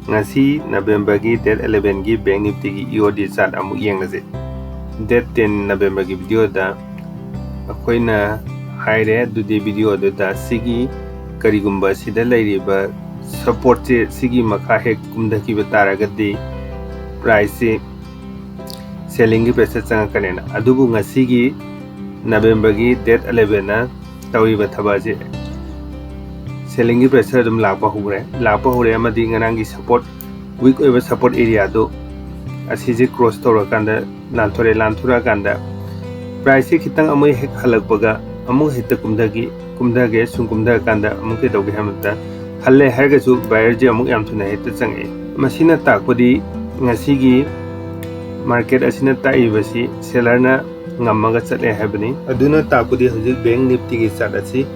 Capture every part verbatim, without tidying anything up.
ꯉꯁꯤ ꯅꯕꯦꯝꯕꯔꯒꯤ date ꯑꯦꯂꯦꯚꯦꯟꯒꯤ bank ꯅꯤꯐꯇꯤꯒꯤ E ꯑꯣ ꯗꯤ ꯆꯥꯔꯠ ꯑꯃꯨꯛ ꯌꯦꯡꯂꯁꯤ꯫ ꯗꯦꯠ ꯇꯦꯟ ꯅꯕꯦꯝꯕꯔꯒꯤ ꯚꯤꯗꯤꯑꯣꯗ ꯑꯩꯈꯣꯏꯅ ꯍꯥꯏꯔꯦ, ꯑꯗꯨꯗꯤ ꯚꯤꯗꯤꯑꯣ ꯑꯗꯨꯗ ꯁꯤꯒꯤ ꯀꯔꯤꯒꯨꯝꯕ ꯁꯤꯗ ꯂꯩꯔꯤꯕ ꯁꯄꯣꯔꯠꯁꯦ ꯁꯤꯒꯤ ꯃꯈꯥ ꯍꯦꯛ ꯀꯨꯝꯊꯈꯤꯕ ꯇꯥꯔꯒꯗꯤ ꯄ꯭ꯔꯥꯏꯁꯁꯦ ꯁꯦꯂꯤꯡꯒꯤ ꯄ꯭ꯔꯦꯁꯔ ꯆꯪꯉꯛꯀꯅꯦꯅ꯫ ꯑꯗꯨꯕꯨ ꯉꯁꯤꯒꯤ ꯅꯕꯦꯝꯕꯔꯒꯤ ꯗꯦꯠ ꯑꯦꯂꯦꯚꯦꯟꯅ ꯇꯧꯔꯤꯕ ꯊꯕꯛ ꯑꯁꯤ ꯁꯦꯂꯤꯡꯒꯤ ꯄ꯭ꯔꯦꯁꯔ ꯑꯗꯨꯝ ꯂꯥꯛꯄ ꯍꯧꯔꯦ ꯂꯥꯛꯄ ꯍꯧꯔꯦ ꯑꯃꯗꯤ ꯉꯔꯥꯡꯒꯤ ꯁꯄꯣꯔꯠ, ꯋꯤꯛ ꯑꯣꯏꯕ ꯁꯄꯣꯔꯠ ꯑꯦꯔꯤꯌꯥꯗꯣ ꯑꯁꯤꯁꯦ ꯀ꯭ꯔꯣꯁ ꯇꯧꯔꯀꯥꯟꯗ ꯂꯥꯟꯊꯣꯔꯛꯑꯦ꯫ ꯂꯥꯟꯊꯣꯔꯛꯑꯀꯥꯟꯗ ꯄ꯭ꯔꯥꯏꯁꯁꯦ ꯈꯤꯇꯪ ꯑꯃꯨꯛ ꯍꯦꯛ ꯍꯜꯂꯛꯄꯒ ꯑꯃꯨꯛ ꯍꯦꯛꯇ ꯀꯨꯝꯊꯈꯤ꯫ ꯀꯨꯝꯊꯒꯦ꯫ ꯁꯨꯝ ꯀꯨꯝꯊꯔꯀꯥꯟꯗ ꯑꯃꯨꯛ ꯀꯩꯗꯧꯒꯦ ꯍꯥꯏꯕ ꯃꯇꯝꯗ ꯍꯜꯂꯦ ꯍꯥꯏꯔꯒꯁꯨ ꯕꯥꯌꯔꯁꯦ ꯑꯃꯨꯛ ꯌꯥꯝ ꯊꯨꯅ ꯍꯦꯛꯇ ꯆꯪꯉꯛꯑꯦ꯫ ꯃꯁꯤꯅ ꯇꯥꯛꯄꯗꯤ ꯉꯁꯤꯒꯤ ꯃꯥꯔꯀꯦꯠ ꯑꯁꯤꯅ ꯇꯥꯛꯏꯕꯁꯤ ꯁꯦꯂꯔꯅ ꯉꯝꯃꯒ ꯆꯠꯂꯦ ꯍꯥꯏꯕꯅꯤ꯫ ꯑꯗꯨꯅ ꯇꯥꯛꯄꯗꯤ ꯍꯧꯖꯤꯛ ꯕꯦꯡ ꯅꯤꯐꯇꯤꯒꯤ ꯆꯥꯔꯠ ꯑꯁꯤ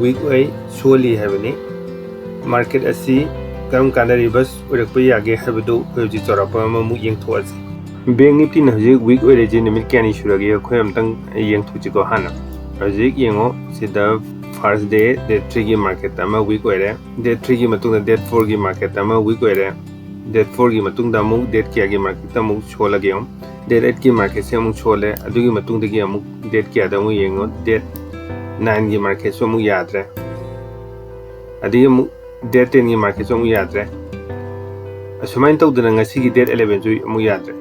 ꯋꯤꯛ ꯑꯣꯏ, ꯁꯣꯜꯂꯤ ꯍꯥꯏꯕꯅꯤ꯫ ꯃꯥꯔꯀꯦꯠ ꯑꯁꯤ ꯀꯔꯝ ꯀꯥꯟꯗ ꯔꯤꯚꯔꯁ ꯑꯣꯏꯔꯛꯄ ꯌꯥꯒꯦ ꯍꯥꯏꯕꯗꯨ ꯑꯩꯈꯣꯏ ꯍꯧꯖꯤꯛ ꯆꯥꯎꯔꯥꯛꯄ ꯑꯃꯃꯨꯛ ꯌꯦꯡꯊꯣꯛꯑꯁꯤ꯫ ꯕꯦꯡ ꯅꯤꯐꯇꯤꯅ ꯍꯧꯖꯤꯛ ꯋꯤꯛ ꯑꯣꯏꯔꯤꯁꯦ ꯅꯨꯃꯤꯠ ꯀꯌꯥꯅꯤ ꯁꯨꯔꯒꯦ ꯑꯩꯈꯣꯏ ꯑꯝꯇꯪ ꯌꯦꯡꯊꯣꯛꯁꯤꯀꯣ꯫ ꯍꯥꯟꯅ ꯍꯧꯖꯤꯛ ꯌꯦꯡꯉꯣ, ꯁꯤꯗ ꯐꯥꯔꯁ ꯗꯦ, ꯗꯦꯠ ꯊ꯭ꯔꯤꯒꯤ ꯃꯥꯔꯀꯦꯠ ꯑꯃ ꯋꯤꯛ ꯑꯣꯏꯔꯦ꯫ ꯗꯦꯠ ꯊ꯭ꯔꯤꯒꯤ ꯃꯇꯨꯡꯗ ꯗꯦꯠ ꯐꯣꯔꯒꯤ ꯃꯥꯔꯀꯦꯠ ꯑꯃ ꯋꯤꯛ ꯑꯣꯏꯔꯦ꯫ ꯗꯦꯠ ꯐꯣꯔꯒꯤ ꯃꯇꯨꯡꯗ ꯑꯃꯨꯛ ꯗꯦꯠ ꯀꯌꯥꯒꯤ ꯃꯥꯔꯀꯦꯠꯇ ꯑꯃꯨꯛ ꯁꯣꯜꯂꯒꯦ ꯌꯦꯡꯉꯣ꯫ ꯗꯦꯠ ꯑꯩꯠꯀꯤ ꯃꯥꯔꯀꯦꯠꯁꯦ ꯑꯃꯨꯛ ꯁꯣꯜꯂꯦ꯫ ꯑꯗꯨꯒꯤ ꯃꯇꯨꯡꯗꯒꯤ ꯑꯃꯨꯛ ꯗꯦꯠ ꯀꯌꯥꯗ ꯑꯃꯨꯛ ꯌꯦꯡꯉꯣ, ꯗꯦꯠ ꯅꯥꯏꯟꯒꯤ ꯃꯥꯔꯀꯦꯠꯁꯨ ꯑꯃꯨꯛ ꯌꯥꯗ꯭ꯔꯦ꯫ ꯑꯗꯒꯤ ꯑꯃꯨꯛ ꯗꯦꯠ ꯇꯦꯟꯒꯤ ꯃꯥꯔꯀꯦꯠꯁꯨ ꯑꯃꯨꯛ ꯌꯥꯗ꯭ꯔꯦ꯫ ꯑꯁꯨꯃꯥꯏꯅ ꯇꯧꯗꯅ ꯉꯁꯤꯒꯤ ꯗꯦꯠ ꯑꯦꯂꯦꯚꯦꯟꯁꯨ ꯑꯃꯨꯛ ꯌꯥꯗ꯭ꯔꯦ꯫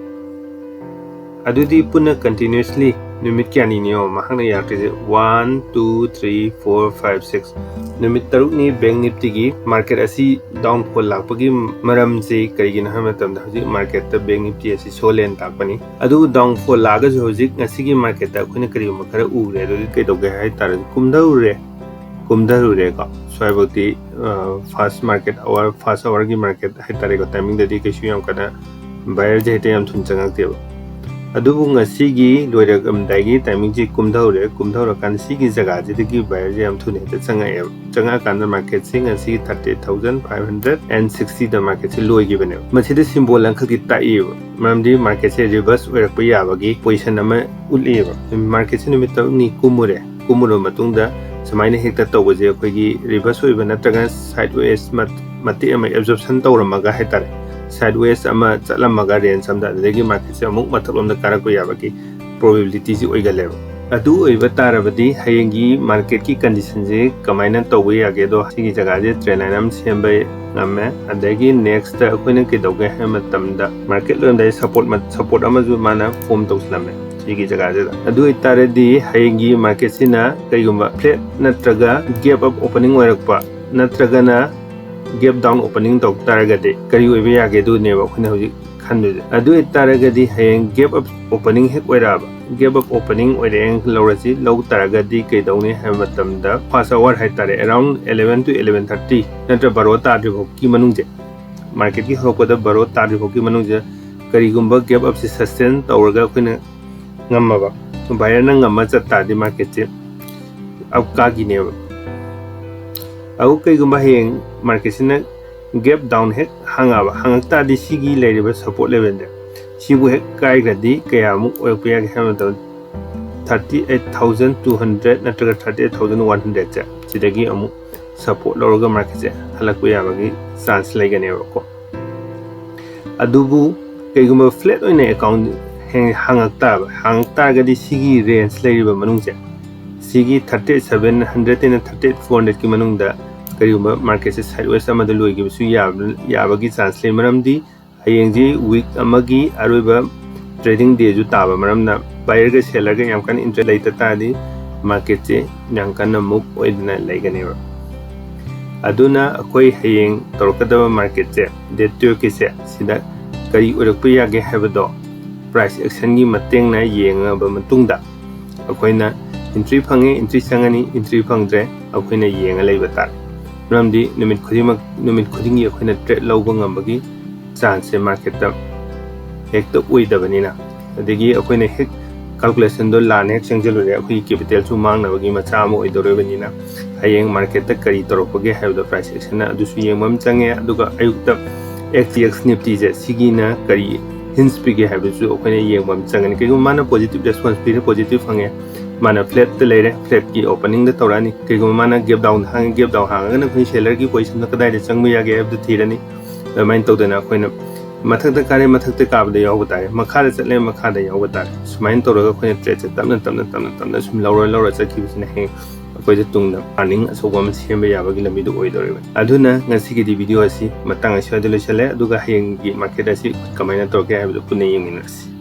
ꯑꯗꯨꯗꯤ ꯄꯨꯟꯅ ꯀꯟꯇꯤꯅ꯭ꯌꯨꯁꯂꯤ ꯅꯨꯃꯤꯠ ꯀꯌꯥꯅꯤꯅꯣ ꯃꯍꯥꯛꯅ ꯌꯥꯔꯛꯇ꯭ꯔꯤꯁꯦ? One, two, three, four, five, six, ꯅꯨꯃꯤꯠ ꯇꯔꯨꯛꯅꯤ ꯕꯦꯡ ꯅꯤꯐꯇꯤꯒꯤ ꯃꯥꯔꯀꯦꯠ ꯑꯁꯤ ꯗꯥꯎꯟꯐꯣꯜ ꯂꯥꯛꯄꯒꯤ ꯃꯔꯝꯁꯤ ꯀꯔꯤꯒꯤꯅꯣ ꯍꯥꯏꯕ ꯃꯇꯝꯗ ꯍꯧꯖꯤꯛ ꯃꯥꯔꯀꯦꯠꯇ ꯕꯦꯡ ꯅꯤꯐꯇꯤ ꯑꯁꯤ ꯁꯣꯜꯂꯦꯅ ꯇꯥꯛꯄꯅꯤ꯫ ꯑꯗꯨꯕꯨ ꯗꯥꯎꯟꯐꯣꯜ ꯂꯥꯛꯑꯒꯁꯨ ꯍꯧꯖꯤꯛ ꯉꯁꯤꯒꯤ ꯃꯥꯔꯀꯦꯠꯇ ꯑꯩꯈꯣꯏꯅ ꯀꯔꯤꯒꯨꯝꯕ ꯈꯔ ꯎꯔꯦ꯫ ꯑꯗꯨꯗꯤ ꯀꯩꯗꯧꯒꯦ ꯍꯥꯏ ꯇꯥꯔꯗꯤ ꯀꯨꯝꯊꯔꯨꯔꯦ꯫ ꯀꯨꯝꯊꯔꯨꯔꯦꯀꯣ꯫ ꯁ꯭ꯋꯥꯏꯐꯥꯎꯗꯤ ꯐꯥꯔꯁ ꯃꯥꯔꯀꯦꯠ ꯑꯋꯥꯔ, ꯐꯥꯔꯁ ꯑꯋꯥꯔꯒꯤ ꯃꯥꯔꯀꯦꯠ ꯍꯥꯏꯇꯥꯔꯦꯀꯣ, ꯇꯥꯏꯃꯤꯡꯗꯗꯤ ꯀꯩꯁꯨ ꯌꯥꯝ ꯀꯟꯅ ꯕꯥꯌꯔꯁꯦ ꯍꯦꯛꯇ ꯌꯥꯝ ꯊꯨꯅ ꯆꯪꯉꯛꯇꯦꯕ꯫ ꯑꯗꯨꯕꯨ ꯉꯁꯤꯒꯤ ꯂꯣꯏꯔꯛꯂꯝꯗꯥꯏꯒꯤ ꯇꯥꯏꯃꯤꯡꯁꯤ ꯀꯨꯝꯊꯍꯧꯔꯦ꯫ ꯀꯨꯝꯊꯍꯧꯔꯀꯥꯟꯗ ꯁꯤꯒꯤ ꯖꯒꯥꯁꯤꯗꯒꯤ ꯕꯥꯌꯔꯁꯦ ꯌꯥꯝ ꯊꯨꯅ ꯍꯦꯛꯇ ꯆꯪꯉꯛꯑꯦꯕ꯫ ꯆꯪꯉꯛꯑꯀꯥꯟꯗ ꯃꯥꯔꯀꯦꯠꯁꯤ ꯉꯁꯤꯒꯤ thirty eight thousand five hundred and ꯁꯤꯛꯁꯇꯤꯗ ꯃꯥꯔꯀꯦꯠꯁꯤ ꯂꯣꯏꯈꯤꯕꯅꯦꯕ꯫ ꯃꯁꯤꯗ ꯁꯤꯝꯕꯣꯜ ꯑꯃꯈꯛꯀꯤ ꯇꯥꯛꯏꯕ, ꯃꯔꯝꯗꯤ ꯃꯥꯔꯀꯦꯠꯁꯦ ꯔꯤꯚꯔꯁ ꯑꯣꯏꯔꯛꯄ ꯌꯥꯕꯒꯤ ꯄꯣꯖꯤꯁꯟ ꯑꯃ ꯎꯠꯂꯤꯕ꯫ ꯃꯥꯔꯀꯦꯠꯁꯦ ꯅꯨꯃꯤꯠ ꯇꯔꯨꯛꯅꯤ ꯀꯨꯝꯃꯨꯔꯦ꯫ ꯀꯨꯝꯃꯨꯔꯕ ꯃꯇꯨꯡꯗ ꯁꯨꯃꯥꯏꯅ ꯍꯦꯛꯇ ꯇꯧꯕꯁꯦ ꯑꯩꯈꯣꯏꯒꯤ ꯔꯤꯚꯔꯁ ꯑꯣꯏꯕ ꯅꯠꯇ꯭ꯔꯒ ꯁꯥꯏꯠ ꯋꯦꯁ ꯃꯇꯦꯛ ꯑꯃ absorption ꯇꯧꯔꯝꯃꯒ ꯍꯥꯏꯇꯥꯔꯦ, sideways ꯑꯃ ꯆꯠꯂꯝꯃꯒ range ꯑꯃꯗ, ꯑꯗꯨꯗꯒꯤ marketꯁꯦ ꯑꯃꯨꯛ ꯃꯊꯛꯂꯣꯝꯗ ꯀꯥꯔꯛꯄ ꯌꯥꯕꯒꯤ probabilityꯁꯤ ꯑꯣꯏꯒꯜꯂꯦꯕ꯫ ꯑꯗꯨ ꯑꯣꯏꯕ ꯇꯥꯔꯕꯗꯤ ꯍꯌꯦꯡꯒꯤ marketꯀꯤ conditionꯁꯦ ꯀꯃꯥꯏꯅ ꯇꯧꯕ ꯌꯥꯒꯦꯗꯣ, ꯁꯤꯒꯤ ꯖꯒꯥꯁꯦ trend line ꯑꯃ ꯁꯦꯝꯕ ꯉꯝꯃꯦ꯫ ꯑꯗꯒꯤ next ꯑꯩꯈꯣꯏꯅ ꯀꯩꯗꯧꯒꯦ ꯍꯥꯏꯕ ꯃꯇꯝꯗ, market ꯂꯣꯏꯔꯝꯗꯥꯏ support, support ꯑꯃꯁꯨ ꯃꯥꯅ form ꯇꯧꯁꯤꯜꯂꯝꯃꯦ ꯁꯤꯒꯤ ꯖꯒꯥꯁꯤꯗ꯫ ꯑꯗꯨ ꯑꯣꯏꯇꯥꯔꯗꯤ ꯍꯌꯦꯡꯒꯤ marketꯁꯤꯅ ꯀꯩꯒꯨꯝꯕ flat ꯅꯠꯇ꯭ꯔꯒ gap up opening ꯑꯣꯏꯔꯛꯄ, ꯅꯠꯇ꯭ꯔꯒꯅ gap down opening ꯇꯧ ꯇꯥꯔꯒꯗꯤ ꯀꯔꯤ ꯑꯣꯏꯕ ꯌꯥꯒꯦ? ꯑꯗꯨꯅꯦꯕ ꯑꯩꯈꯣꯏꯅ ꯍꯧꯖꯤꯛ ꯈꯟꯗꯣꯏꯁꯦ꯫ ꯑꯗꯨ ꯑꯣꯏꯇꯥꯔꯒꯗꯤ ꯍꯌꯦꯡ gap up opening ꯍꯦꯛ ꯑꯣꯏꯔꯛꯑꯕ, gap up opening ꯑꯣꯏꯔꯛꯑꯦꯅ ꯂꯧꯔꯁꯤ, ꯂꯧ ꯇꯥꯔꯒꯗꯤ ꯀꯩꯗꯧꯅꯤ ꯍꯥꯏꯕ ꯃꯇꯝꯗ, first hour ꯍꯥꯏꯇꯥꯔꯦ, around eleven to eleven thirty ꯅꯠꯇ꯭ꯔ ꯕꯥꯔꯣ ꯇꯥꯗ꯭ꯔꯤ ꯐꯥꯎꯒꯤ ꯃꯅꯨꯡꯁꯦ, marketꯀꯤ ꯍꯧꯔꯛꯄꯗ ꯕꯥꯔꯣ ꯇꯥꯗ꯭ꯔꯤ ꯐꯥꯎꯒꯤ ꯃꯅꯨꯡꯁꯦ ꯀꯔꯤꯒꯨꯝꯕ gap upꯁꯤ sustain ꯇꯧꯔꯒ ꯑꯩꯈꯣꯏꯅ ꯉꯝꯃꯕ, buyerꯅ ꯉꯝꯃ ꯆꯠ ꯇꯥꯔꯗꯤ marketꯁꯦ up ꯀꯥꯈꯤꯅꯦꯕ꯫ ꯑꯗꯨ ꯀꯩꯒꯨꯝꯕ ꯍꯌꯦꯡ marketꯁꯤꯅ gap down ꯍꯦꯛ ꯍꯥꯡꯉꯛꯑꯕ, ꯍꯥꯡꯉꯛ ꯇꯥꯔꯗꯤ ꯁꯤꯒꯤ ꯂꯩꯔꯤꯕ support levelꯁꯦ ꯁꯤꯕꯨ ꯍꯦꯛ ꯀꯥꯏꯈ꯭ꯔꯗꯤ ꯀꯌꯥꯃꯨꯛ ꯑꯣꯏꯔꯛꯄ ꯌꯥꯒꯦ ꯍꯥꯏꯕ ꯃꯇꯝꯗ, thirty eight thousand two hundred ꯅꯠꯇ꯭ꯔꯒ thirty eight thousand one hundredꯁꯦ ꯁꯤꯗꯒꯤ ꯑꯃꯨꯛ support ꯂꯧꯔꯒ marketꯁꯦ ꯍꯜꯂꯛꯄ ꯌꯥꯕꯒꯤ chance ꯂꯩꯒꯅꯦꯕꯀꯣ꯫ ꯑꯗꯨꯕꯨ ꯀꯩꯒꯨꯝꯕ flat ꯑꯣꯏꯅ account ꯍꯦ-, ꯍꯥꯡꯉꯛ ꯇꯥꯔꯕ, ꯍꯥꯡꯉꯛ ꯇꯥꯔꯒꯗꯤ ꯁꯤꯒꯤ range ꯂꯩꯔꯤꯕ ꯃꯅꯨꯡꯁꯦ, ꯁꯤꯒꯤ thirty eight seven hundredꯇꯩꯅ thirty eight four hundredꯀꯤ ꯃꯅꯨꯡꯗ ꯀꯔꯤꯒꯨꯝꯕ marketꯁꯦ sideways ꯑꯃꯗ ꯂꯣꯏꯈꯤꯕꯁꯨ ꯌꯥꯕ-, ꯌꯥꯕꯒꯤ chance ꯂꯩ꯫ ꯃꯔꯝꯗꯤ ꯍꯌꯦꯡꯁꯤ week ꯑꯃꯒꯤ ꯑꯔꯣꯏꯕ trading dayꯁꯨ ꯇꯥꯕ ꯃꯔꯝꯅ buyerꯒ sellerꯒ ꯌꯥꯝ ꯀꯟꯅ interest ꯂꯩꯇ ꯇꯥꯔꯗꯤ marketꯁꯦ ꯌꯥꯝ ꯀꯟꯅ move ꯑꯣꯏꯗꯅ ꯂꯩꯒꯅꯦꯕ꯫ ꯑꯗꯨꯅ ꯑꯩꯈꯣꯏ ꯍꯌꯦꯡ ꯇꯧꯔꯛꯀꯗꯕ marketꯁꯦ, date twelveꯀꯤꯁꯦ, ꯁꯤꯗ ꯀꯔꯤ ꯑꯣꯏꯔꯛꯄ ꯌꯥꯒꯦ ꯍꯥꯏꯕꯗꯣ price actionꯒꯤ ꯃꯇꯦꯡꯅ ꯌꯦꯡꯉꯕ ꯃꯇꯨꯡꯗ ꯑꯩꯈꯣꯏꯅ entry ꯐꯪꯉꯦ, entry ꯆꯪꯉꯅꯤ, entry ꯐꯪꯗ꯭ꯔꯦ, ꯑꯩꯈꯣꯏꯅ ꯌꯦꯡꯉ ꯂꯩꯕ ꯇꯥꯔꯦ꯫ ꯃꯔꯝꯗꯤ ꯅꯨꯃꯤꯠ ꯈꯨꯗꯤꯡꯃꯛ, ꯅꯨꯃꯤꯠ ꯈꯨꯗꯤꯡꯒꯤ ꯑꯩꯈꯣꯏꯅ trade ꯂꯧꯕ ꯉꯝꯕꯒꯤ chanceꯁꯦ marketꯇ ꯍꯦꯛꯇ ꯑꯣꯏꯗꯕꯅꯤꯅ, ꯑꯗꯒꯤ ꯑꯩꯈꯣꯏꯅ ꯍꯦꯛ calculationꯗꯣ ꯂꯥꯟꯅ ꯍꯦꯛ ꯆꯪꯁꯤꯜꯂꯨꯔꯦ, ꯑꯩꯈꯣꯏꯒꯤ capitalꯁꯨ ꯃꯥꯡꯅꯕꯒꯤ ꯃꯆꯥꯛ ꯑꯃ ꯑꯣꯏꯗꯧꯔꯤꯕꯅꯤꯅ, ꯍꯌꯦꯡ marketꯇ ꯀꯔꯤ ꯇꯧꯔꯛꯄꯒꯦ ꯍꯥꯏꯕꯗꯣ price actionꯅ ꯑꯗꯨꯁꯨ ꯌꯦꯡꯕ ꯑꯃ ꯆꯪꯉꯦ꯫ ꯑꯗꯨꯒ ꯑꯌꯨꯛꯇ X T X Niftyꯁꯦ ꯁꯤꯒꯤꯅ ꯀꯔꯤ ꯍꯤꯟꯁ ꯄꯤꯒꯦ ꯍꯥꯏꯕꯗꯨꯁꯨ ꯑꯩꯈꯣꯏꯅ ꯌꯦꯡꯕ ꯑꯃ ꯆꯪꯒꯅꯤ꯫ ꯀꯩꯒꯨꯝꯕ ꯃꯥꯅ ꯄꯣꯖꯤꯇꯤꯚ ꯔꯦꯁꯄꯣꯟꯁ ꯄꯤꯔꯦ, ꯄꯣꯖꯤꯇꯤꯚ ꯐꯪꯉꯦ, ꯃꯥꯅ ꯐ꯭ꯂꯦꯠꯇ ꯂꯩꯔꯦ, ꯐ꯭ꯂꯦꯠꯀꯤ ꯑꯣꯄꯅꯤꯡꯗ ꯇꯧꯔꯛꯑꯅꯤ꯫ ꯀꯩꯒꯨꯝꯕ ꯃꯥꯅ ꯒꯦꯞ ꯗꯥꯎꯟ ꯍꯥꯡꯉꯦ, ꯒꯦꯞ ꯗꯥꯎꯟ ꯍꯥꯡꯉꯒꯅ ꯑꯩꯈꯣꯏ ꯁꯦꯂꯔꯒꯤ ꯄꯣꯖꯤꯁꯟꯗ ꯀꯗꯥꯏꯗ ꯆꯪꯕ ꯌꯥꯒꯦ ꯍꯥꯏꯕꯗꯨ ꯊꯤꯔꯅꯤ꯫ ꯑꯗꯨꯃꯥꯏꯅ ꯇꯧꯗꯅ ꯑꯩꯈꯣꯏꯅ ꯃꯊꯛꯇ ꯀꯥꯔꯦ, ꯃꯊꯛꯇ ꯀꯥꯕꯗ ꯌꯥꯎꯕ ꯇꯥꯔꯦ, ꯃꯈꯥꯗ ꯆꯠꯂꯦ, ꯃꯈꯥꯗ ꯌꯥꯎꯕ ꯇꯥꯔꯦ꯫ ꯁꯨꯃꯥꯏꯅ ꯇꯧꯔꯒ ꯑꯩꯈꯣꯏꯅ ꯇ꯭ꯔꯦꯠꯁꯦ ꯇꯞꯅ ꯇꯞꯅ ꯇꯞꯅ ꯇꯞꯅ ꯁꯨꯝ ꯂꯧꯔ ꯂꯧꯔ ꯆꯠꯈꯤꯕꯁꯤꯅ ꯍꯌꯦꯡ ꯑꯩꯈꯣꯏꯗ ꯇꯨꯡꯗ ꯑꯥꯔꯅꯤꯡ ꯑꯆꯧꯕ ꯑꯃ ꯁꯦꯝꯕ ꯌꯥꯕꯒꯤ ꯂꯝꯕꯤꯗꯨ ꯑꯣꯏꯗꯧꯔꯤꯕꯅꯤ꯫ ꯑꯗꯨꯅ ꯉꯁꯤꯒꯤꯗꯤ ꯚꯤꯗꯤꯑꯣ ꯑꯁꯤ ꯃꯇꯥꯡ ꯑꯁꯤꯗ ꯂꯣꯏꯁꯤꯜꯂꯦ꯫ ꯑꯗꯨꯒ ꯍꯌꯦꯡꯒꯤ ꯃꯥꯔꯀꯦꯠ ꯑꯁꯤ ꯀꯃꯥꯏꯅ ꯇꯧꯔꯛꯀꯦ ꯍꯥꯏꯕꯗꯨ ꯄꯨꯟꯅ ꯌꯦꯡꯃꯤꯟꯅꯔꯁꯤ꯫